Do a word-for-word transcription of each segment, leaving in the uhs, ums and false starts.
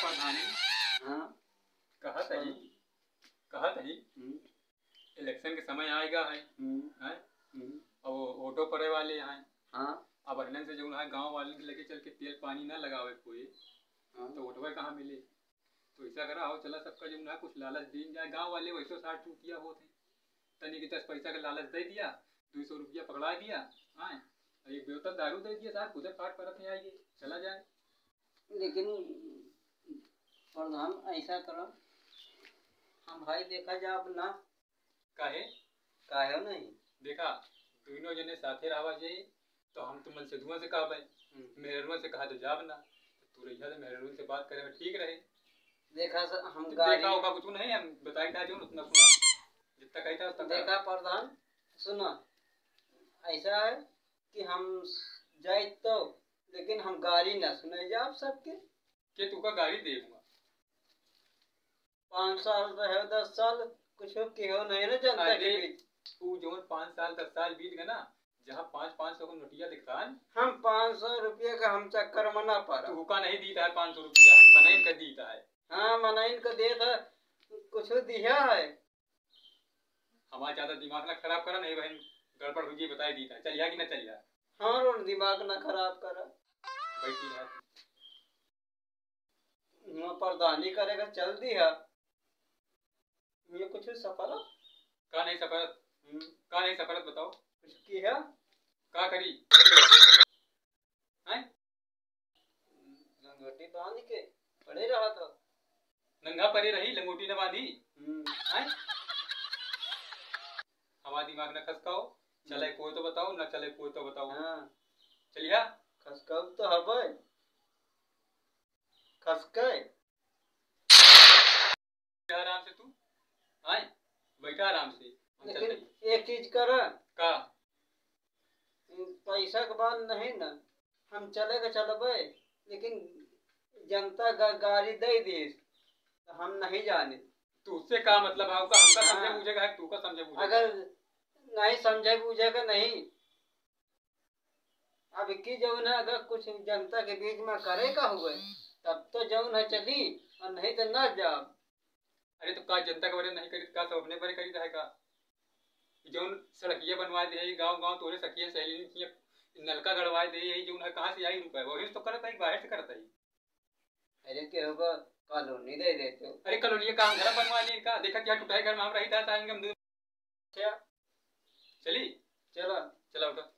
प्रधानी। हाँ। कहत हई, हाँ। कहत हई, हम्म। इलेक्शन के समय आएगा है, हम्म। हैं? हम्म। अब वो वोटो पड़े वाले हैं। हाँ। अब इन्हन से जौन है गाँव वाले के लेके चल के तेल पानी ना लगावे कोई, हाँ। तो वोटवे कहाँ मिले? तो ऐसा करा, आओ चला सबका जौन है कुछ लालच दीन जाए। गाँव वाले वैसे साठ टूटिया होत हैं, तनी के दस पैसा का लालच दे दिया, दो सौ रुपया पकड़ा दिया, हाँ, एक बोतल दारू दे दिया, साहब खुदे फाट परत है, आइए चला जाए। लेकिन प्रधान, ऐसा करो, हम भाई देखा जाब ना। काहे? काहे नहीं? देखा, दोनों जने साथे रहवा जाई, तो हम तो मनसेधुआ से कहबे, हम्म। मेहरुआ से कहा तो जाब ना। तो तू रहिया तो मेहरुआ से बात करे में ठीक रहे। देखा सर, हम तो गाड़ी देखा होगा कुछ नहीं, हम बताई ना जो उतना सुना, जितना कही था उतना करा। देखा प्रधान, सुना, ऐसा है कि हम जाए तो, लेकिन हम गाड़ी ना सुने जाब सबके। के तू का गाड़ी देबुआ? पाँच साल रहे, दस साल, कुछ केहो नहीं ना जनता के अरे, बीच। ऊ जौन पाँच साल, दस साल बीत गए ना, जहाँ पाँच, पाँच सौ का नोटिया दिखान। हम पाँच सौ रुपया का हम चक्कर में ना पड़ा। तू का नहीं दीता है पाँच सौ रुपया, हम मनइन का दीता है। हाँ, मनइन का देत है, कुछ दिया है। हमारा ज्यादा दिमाग ना खराब करा, नहीं बहन, गड़बड़ हो गई, बताई दीता है। चलिया कि ना चलिया? हाँ, और दिमाग ना खराब करा। बैठी रहा। हुआं प्रधानी करे का चल दी है। ये कुछ सफरत? का नहीं सफरत? हम्म। का नहीं सफरत बताओ? कुछ की है? का करी? हैं? लंगोटी बांध के पड़े रहा था। नंगा परे रही, लंगोटी न बांधी। हम्म। हैं? हमारा दिमाग न खसकाओ। चले हम्म। कोई तो बताओ, न चले कोई तो बताओ। हाँ। चलिया? खसकाओ तो हबे। खसके। आराम से तू, आए, बैठा आराम से, हम लेकिन चलते हैं। एक चीज कर। का? पैसा के बात नहीं ना, हम चले के चलबे, लेकिन जनता गा-, गाड़ी दे दीस, तो हम नहीं जाने। तू उससे का मतलब है? ओका हमका समझे हाँ। बूझे का है, तू का समझे बूझे का? अगर नहीं समझे बूझे का नहीं, अब की जौन है, अगर कुछ जनता के बीच में करे का हुए, तब तो जौन है चली, और नहीं तो ना जाब। अरे तो का जनता के बारे में नहीं करी, का सब अपने बारे करी रहे का? जौन सड़किया बनवा दे है, गाँव गाँव तोरे सखिया सहेली किया नलका गड़वा दे है, जौन है कहाँ से आई रुपया? वही तो करत है, बाहर से करत है। अरे के होगा, कॉलोनी दे देते। अरे कॉलोनी का हम घर बनवा लिए इनका, देखा क्या टुटाई घर में हम रही था, साल हम दो अच्छा। चली? चला। चला उठा।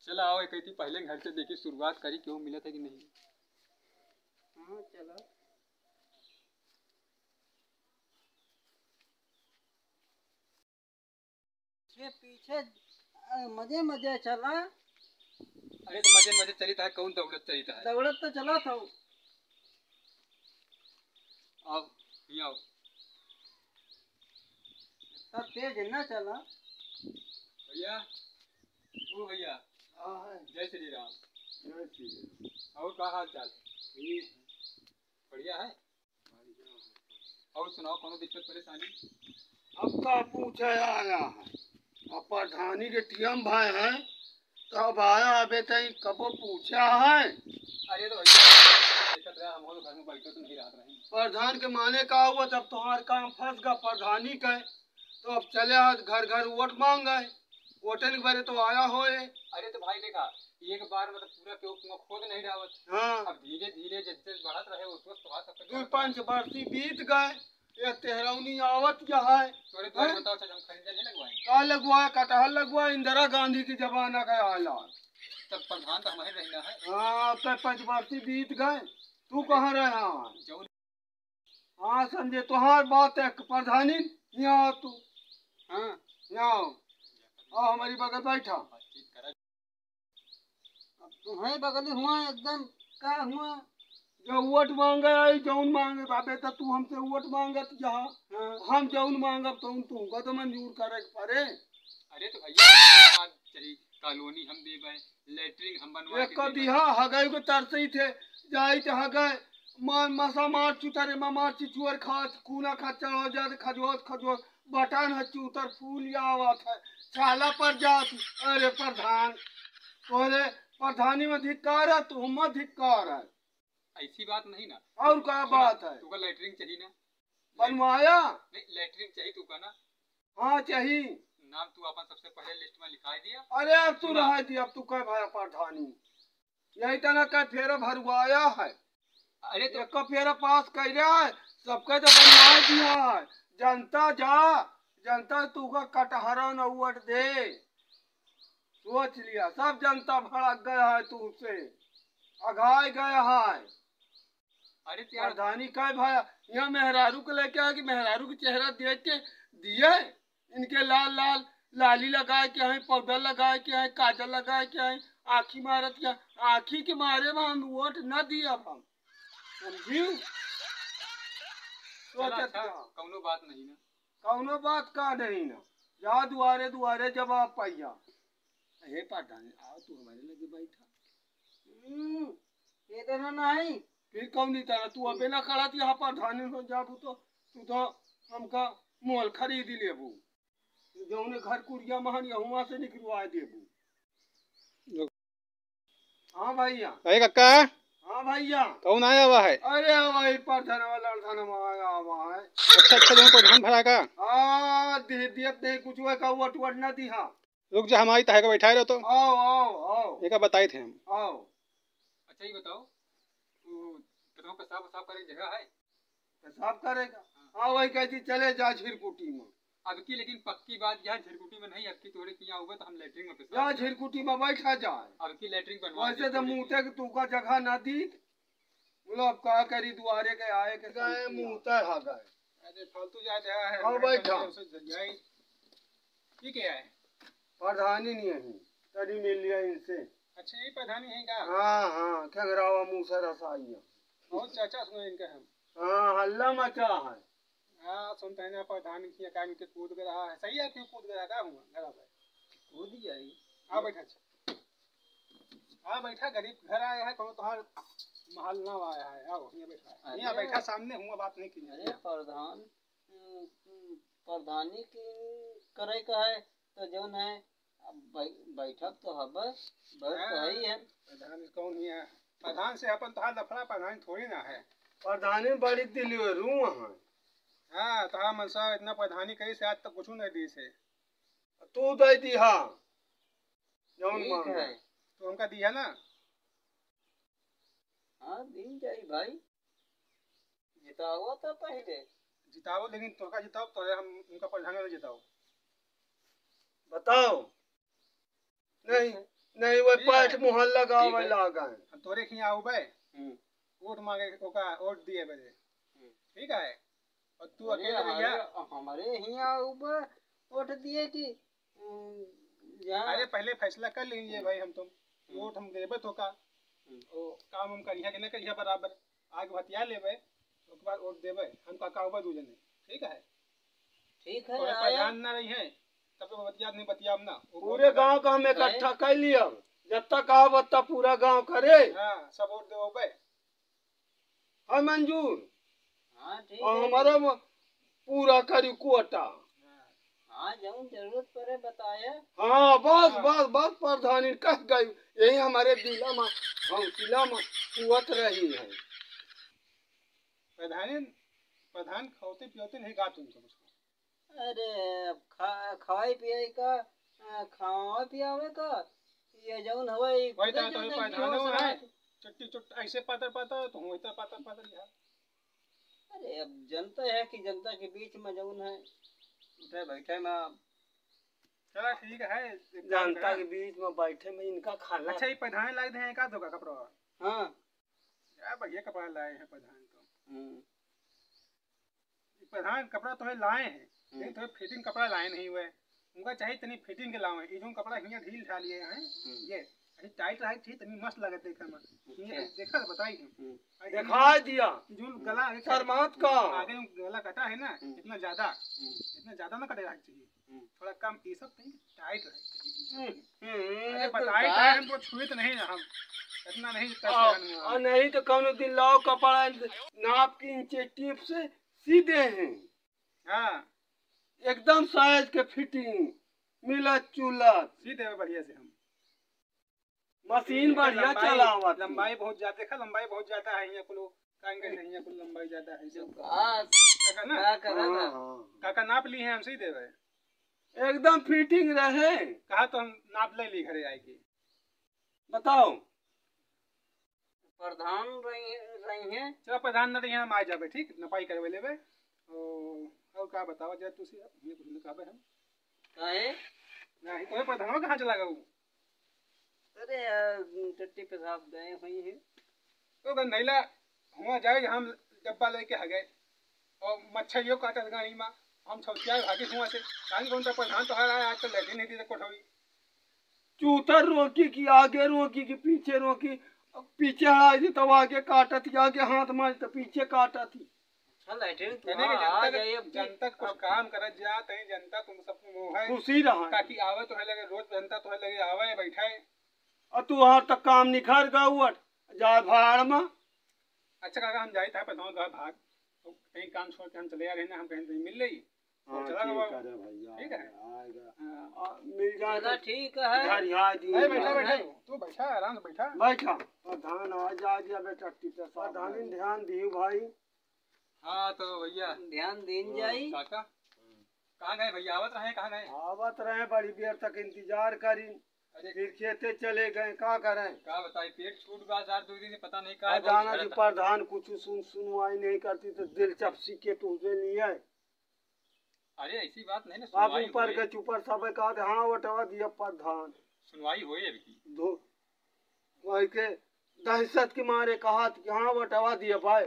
चला आओ, एक थी पहले घर से देखी, शुरुआत करी, केहू मिलत है कि नहीं। हाँ, चला। पीछे, पीछे, अ, मजे, मजे चला। अरे तो मजे, मजे चलित है, कौन दौड़त चलित है? दौड़त तो चला था। आओ, ये आओ। इतना तेज ना चला। भैया, ओ भैया। हाँ, है। जय श्री राम। जय श्री राम। और का हाल चाल? ठीक है। बढ़िया है? और सुनाओ, कौनो दिक्कत परेशानी? अब का पूछे आया है? अब प्रधानी के टीएम भाई हैं, तो अब आया, अबे तई कबो पूछा है? अरे तो भैया, देखत रहा, हम लोग घर में बैठे तो नहीं रहत रहे। प्रधान के माने का हुआ, जब तुम्हार काम फंस गा प्रधानी के, तो अब चले आ घर घर वोट मांगे, वोटन के बारे तो आया होए। अरे तो भाई देखा, एक बार मतलब पूरा केहू कुआं खोद नहीं डावत। हाँ। अब धीरे धीरे जैसे बढ़त रहे, उस वक्त तो आ सकता दू है। पाँच बरसी बीत गए, ये तेहरौनी आवत क्या है? तोरे तो हैं? बताओ, अच्छा, हम खरीदे नहीं लगवाए। का लगवाए? कटहल लगवाए, इंदिरा गांधी के जमाना का आला। तब प्रधान तो हमारे रहना है। हाँ, अब तो पाँच बरसी बीत गए, तू कहाँ रहा? जौन हाँ संजय, तोहार बात है प्रधानी, यहाँ आ तू। हाँ, यहाँ आओ। आओ हमारी बगल बैठा। अब तुम्हें बगल हुआ एकदम, का हुआ? जो वोट मांगे आई, जौन मांगे बाबे, तो तू हमसे वोट मांगत जा। हाँ। हम जौन मांगब, तौन तुमका तो मंजूर करे के पड़े। अरे तो भैया, बात सही, कॉलोनी हम देबे, लेटरिन हम बनवा के एक देबे। दिहा हगई को तरसई थे, जाई थे हगई, मार मसा मार चुतरे, मा मार चिचुअर खात, कूना खात चढ़ो जात, खजोत खजोत, बटन है चूतर फूल आवत है, छाला पर जात। अरे प्रधान, तोहरे प्रधानी में धिक्कार है, तुहमा धिक्कार है। ऐसी बात नहीं ना। और का बात है? तुका लैट्रिन चाहिए ना? बनवाया? नहीं, लैट्रिन चाहिए तुका ना? हाँ, चाहिए। नाम तू अपन सबसे पहले लिस्ट में लिखाई दिया। अरे, अब तू सुना। रहा दिया, अब तू कह भाई प्रधानी। यही तना का फेरा भरवाया है। अरे तो एक का फेरा पास कर रहा है, सबका तो बनवा दिया है। जनता जा, जनता तुका कटहरा न वोट दे। सोच लिया, सब जनता भड़क गया है तुमसे, अघाय गया है। अरे तो यार प्रधानी का भाई, यहाँ मेहरारू के लेके आए कि मेहरारू के चेहरा देख के दिए, इनके लाल लाल लाली लगाए के हैं, पाउडर लगाए के हैं, काजल लगाए के हैं, आँखी मारत के हैं। आँखी के मारे में हम वोट न दिए अब हम, समझियो? चला सोचत अच्छा, का? कौनो बात नहीं ना। कौनो बात का नहीं ना, जा दुआरे दुआरे जवाब पाइया। हे प्रधान, आओ तू हमारे लगे बैठा। हम्म, ये तो ना नहीं। फिर कौन नहीं तारा? तू अबे ना खड़ा थी यहाँ प्रधानी हो जाबू तो, तू तो हमका मोल खरीद लेबू। जौने घर कुरिया महान या हुआ से निकलवा देबू। हाँ भैया। अरे काका। हाँ भैया। कौन आया हुआ है? अरे भाई, प्रधान वाला, प्रधान आया हुआ है। अच्छा, अच्छा, जौन प्रधान भरा का? हाँ, दे-, दियत नहीं कुछ हुआ, का वोट वोट ना दिहा। रुक जा, हम आई तहे के बैठाए रहो तो। आओ, आओ, आओ। एका बताई थे हम। आओ। अच्छा, ये बताओ, वो पेशाब, पेशाब करे के जगह है? पेशाब करेगा? हाँ। हाँ, वही कहती, "चले जा झिरकुटी में।" अब की लेकिन पक्की बात, यहाँ झिरकुटी में नहीं, अब की तोरे किहाँ हुआ तो हम लैट्रिन में पेशाब जा करें। झिरकुटी में बैठा जाए। अब की लैट्रिन बनवा वैसे दे तो तोरे मुँहते किहाँ। के तू का जगह ना दी, बोलो, अब का करी, दुआरे के आए के गए, मुँहते हा गए। अरे, फालतू जाए दे, है, हाँ, हमारे बैठा। पास उसे जाए। ठीक है। प्रधानी नहीं है, तनी मिल लिया इनसे। अच्छा, ये प्रधानी है का? हाँ, हाँ, खगरावा मूसा रसाइया। बहुत चर्चा सुना इनका हम। हाँ, हल्ला मचा है। हाँ, सुनते हैं ना, प्रधानी की अकाई के कूद के रहा है। सही है, क्यों कूद के रहा, का हुआ? घर आ बैठ। कूद जाई। आ बैठा, अच्छा। आ बैठा, गरीब घर आया है, कौनो तोहार महल ना आया है। आओ, यहाँ बैठा है। अरे। यहाँ बैठा, सामने हुआ, बात नहीं की। अरे, प्रधान, हम्म, हम्म, प्रधानी की करे का है, तो जौन है, अब बै-, बैठक तो हबे, बैठ तो है ही है। हाँ, प्रधान कौन ही है? प्रधान से अपन तोहार लफड़ा, प्रधान थोड़ी ना है। प्रधानी बड़ी दिलरू है। हाँ, तोहार मनसा इतना प्रधानी करी से आज तक कुछ नहीं दी से। तू दे दिहा, जौन ठीक मांगा। है। तू हमका दिया ना? हाँ, दी जाई भाई। जितावा तो पहिले। जिताओ, लेकिन तोहका जिताओ, तोरे हम उनका प्रधान में जिताओ। बताओ। नहीं, नहीं, वो ठीक है। पाठ मुहर लगावे ठीक है। लागा है। हम तोरे खियाँ आउबे। हम्म। वोट मांगे, ओका वोट दिए बदे। हम्म। ठीक है? और तू अरे अकेले हमारे, रहिया। हमारे हियाँ आउबे वोट दिए कि, हम्म, जहाँ अरे पहले फैसला कर लीजिए हम्म। भाई, हम तुम। हम्म। वोट हम देबे तोका। हम्म। ओ, काम हम करिया कि न करिया बराबर। आगे बतिया लेबे, ओके बाद वोट देबे। हम काका होबे दू जने, ठीक है? ठीक है, तोरे आया। प्रधान ना रही है, तब तो बतिया नहीं बतियाब ना। वो पूरे वोट गांव का हम काहे? इकट्ठा कर लिया, जत्ता कहा बत्ता पूरा गांव करे। हाँ, सब वोट देबे। है मंजूर? हाँ, ठीक और है। हमारा वो पूरा करी कोटा। हाँ, जौन जरूरत पड़े बताए। हाँ, बस, हाँ। बस, बस, प्रधानी कह गई, यही हमारे दिला में, हौसला में कुवत रही है। प्रधानी, प्रधान खौते पियोते नहीं गात उनको कुछ। अरे, अब खा-, खाए पिए का, आ, खावा पियावे का, ये जौन हवे, ई वही खुदे तो, तो जौन है, प्रधान हो रहा है। चट्टी चुट ऐसे पातर पातर, तो वही तो पातर पातर यहाँ। अरे, अब जनता है कि जनता के बीच में जौन है, उठे बैठे में। चला ठीक है, एक काम जनता करा। के बीच में बैठे में इनका खाना। अच्छा, ये प्रधान लाए थे का धोखा कपड़ा? हाँ। यार, बढ़िया कपड़ा लाए हैं प्रधान तो। हम्म। प्रधान कपड़ा तो है लाए हैं, हम्म। लेकिन तो फिटिंग कपड़ा लाए नहीं हुए। उनका चाहिए तनी फिटिंग के लावे। ये जो कपड़ा हियाँ ढील ढाल ये हैं, हम्म। ये अभी टाइट रहे चाहिए, तनी मस्त लगे देखे में। अच्छा। ये देखा तो बताई हम। हम्म। और ये दिखा दिया। ये जो गला आगे शर्मात का। आगे जो गला कटा है ना, हम्म। इतना ज्यादा, हम्म। इतना ज्यादा ना कटे रहना चाहिए। हम्म। थोड़ा कम, ये सब कहीं टाइट रहे चाहिए। हम्म, हम्म, अरे तो बताई का? टाइम को छुए तो नहीं ना हम, इतना नहीं कर और, सकते हम। और नहीं तो कौनो दिन लाओ कपड़ा नाप के इंचे टेप से सी दे हैं। हाँ। एकदम साइज के फिटिंग, मिलत जुलत। सी देवे बढ़िया से हम। मशीन बढ़िया लंबाई, चलावत है। लंबाई बहुत ज्यादा, देखा, लंबाई बहुत ज्यादा है यहाँ कुल, कान के यहाँ कुल लंबाई ज्यादा है। जो का, काका ना? का करा हाँ, था? हाँ। काका नाप ली है, हमसे ही देवे। एकदम फिटिंग रहे। कहा तो हम नाप ले ली घरे आए के। बताओ। प्रधान रही, रही हैं। चलो, प्रधान न रही हैं, हम आ जाबे, ठीक? नपाई करवे लेबे। ओ, और का बतावा जाए तुसी, अब ये कुछ न कहबे हम। काहे? नहीं, तोहे प्रधानवा कहाँ चला गऊ? अरे यार, टट्टी पेशाब गए हुई हैं। तो गंधैला, हुआ जाए, हम डब्बा लेके हगे। और मच्छरियों काटत गाड़ी में, हम छौसिया भागे हुआ से। काहे कौन सा प्रधान तोहरा आज तो लैट्रिन नहीं दी कोठरी। चूतर रोकी कि आगे रोकी कि पीछे रोकी, पीछे हड़ाई दी तब आगे काटत कि आगे हाथ मारी तब पीछे काटत ही। अच्छा, लैट्रिन तो कहने के हाँ, आ जनता के, जाइए, अब जनता कुछ अब काम करत जा, तहीं जनता तुम सबको मोह है। खुशी रहा। ताकि आवे तो है लगे, रोज जनता तो है लगे, आवे, बैठे। और तू वहाँ तक काम निखर गउअट, जा भाड़ में। अच्छा काका, हम जाइत है, पर गाँव घर भाग। तो कहीं काम छोड़ के हम चले आ रहे हैं ना, हम कहीं मिल लेई। हाँ, चला ठीक गवा। करे भैया, ठीक है। आएगा। हाँ। आ, मिल जाए चला, तो ठीक है। घर यहाँ जी। नहीं, बैठा, हाँ, बैठा, नहीं। तू बैठा, आराम से बैठा। बैठा। प्रधान आ जा दिया बेटा, टिप्पे साहब। प्रधानी ध्यान दियो भाई। हाँ, तो भैया। ध्यान दीन हाँ। जाई। काका, कहाँ गए भैया? आवत रहे, कहाँ गए? आवत रहे, बड़ी देर तक इंतजार करी। अरे। फिर खेते चले गए, का करें? का बताई, पेट छूट गया यार, दो दिन से पता नहीं का आ है, बहुत जाना झगड़ा जी, था। प्रधान कुछ सुन, सुनवाई नहीं करती तो दिलचस्पी के तुमसे लिए। अरे, ऐसी बात नहीं ना, अब सुनवाई ऊपर होए। के चुपर सब कहा थे, हाँ, वटवा दिया प्रधान। सुनवाई होए अब की। दो, वही के दहशत के मारे कहा कि हाँ, वटवा दिया भाई।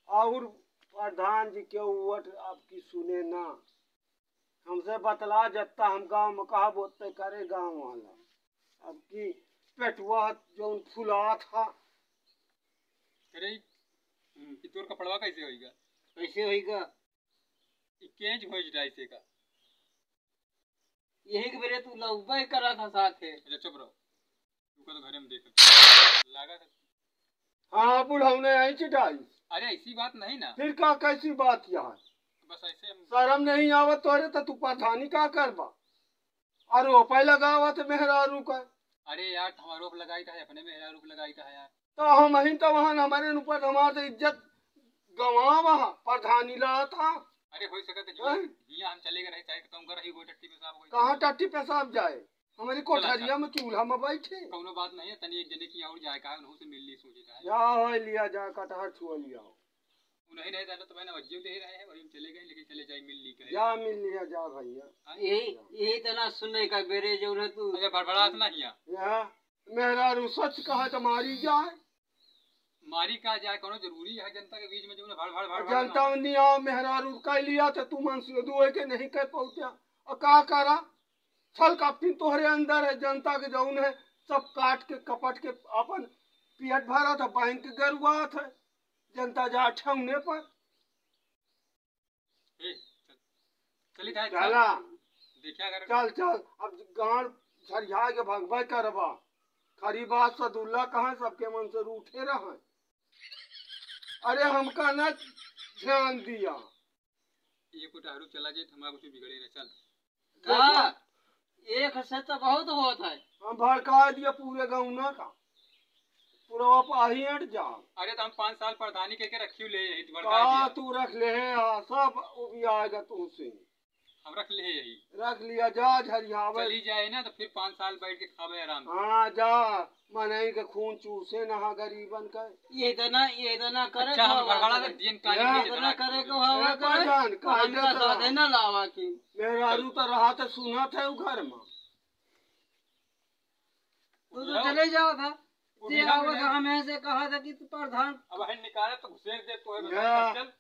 और प्रधान जी के वट अब की सुने ना। हमसे बतला जत्ता, हम गाँव में कहा बोलते करे गाँव वाला। अब की पेटवा जौन फुला था। अरे, हम्म, कि तोर कपड़वा कैसे होइगा? कैसे होइगा? ई केंच भोज डाइसे का? यही के बेरे तू लौबे करा था साथे। अच्छा, चुप रहो। तू का तो घरे में देख। लागा था। हाँ, बुढ़ौने आई चिटाई। अरे, ऐसी बात नहीं ना। फिर का, कैसी बात यहाँ? बस ऐसे हम शर्म नहीं आवत तोरे, तो तू प्रधानी का करबा? और रोपे लगावत मेहरारू का। अरे यार, हमार रोप लगाई था, अपने मेहरारू को लगाई था यार। तो हम ही तो वहाँ हमारे ऊपर हमार तो इज्जत गंवावा, प्रधानी ला था। अरे, हो सकत है, हैं? हियाँ हम चले गए रहे, चाहे तुम घर ही वो टट्टी पेशाब कोई कहाँ टट्टी पेशाब जाए? हमारी चला, कोठरिया चला। में चूल्हा में बैठे। कौनो बात नहीं है, तनी एक जने की और जाए का है, उन्हों से मिल ली, सोचे का है। जा हो लिया जा, कटहर छुआ लिया हो। उन्हें नहीं जाना तो मैंने वज्जियो दे रहे हैं, वही हम चले गए, लेकिन चले जाए, मिल ली कहे। जा मिल लिया जा भैया। हाँ? यही, यही तना सुने का बेरे जो उन्हें तू अच्छा, बड़बड़ात ना हिया। यहाँ मेहरारू सच कहा तो मारी जाए। मारी का जाए, कोनो जरूरी है जनता के बीच में जो उन्हें भड़, भड़, भड़, भड़ जनता ना। में नहीं आओ, मेहरारू कह लिया तो तू मन से दुए के नहीं कह पहुँचा। और का करा? छल कपटी तोहरे अंदर है, जनता के जौन है, सब काट के, कपट के अपन पेट भरत है, बैंक के गरुआत है, जनता जा ठौने पर। ए, चल, चली जाए, चला। चल। देखा अगर चल, चल, अब गांड झरिया के भगबे करबा। खरी बात सदुल्ला कहाँ सबके मन से रूठे रहे। अरे, हमका ना ध्यान दिया। ये कुटाहरू चला जाए तो हमारा कुछ बिगड़े ना, चल। का? एक से तो बहुत होत है। हम भड़का दिया पूरे गौना का। पूरा पाही हट जा। अरे तो हम पाँच साल प्रधानी के, के रखियो ले यही, तो भड़का का दिया। तू रख ले है, हाँ, सब वो भी आएगा तुमसे। हम रख ले यही। रख लिया, जा झरियावे। चली जाए ना तो फिर पाँच साल बैठ के खावे आराम से। हाँ, जा। मनई के खून चूसे ना हा गरीबन का। ये इतना, ये इतना करे अच्छा, हम को हवा गड़बड़ा करे। के दिन काली या। में इतना इतना करे को हवा ए, करे। प्रधान, तो काहे हमका देता? साधे ना लावा की। मेहरारू तो रहा तो सुना था उ घर में। तू तो उबिया। चले जाओ था। जे उबिया आवत मिले। हमें से कहा था कि तू प्रधान। अब है निकाले तो घुसेड़ दे तो है या। चल।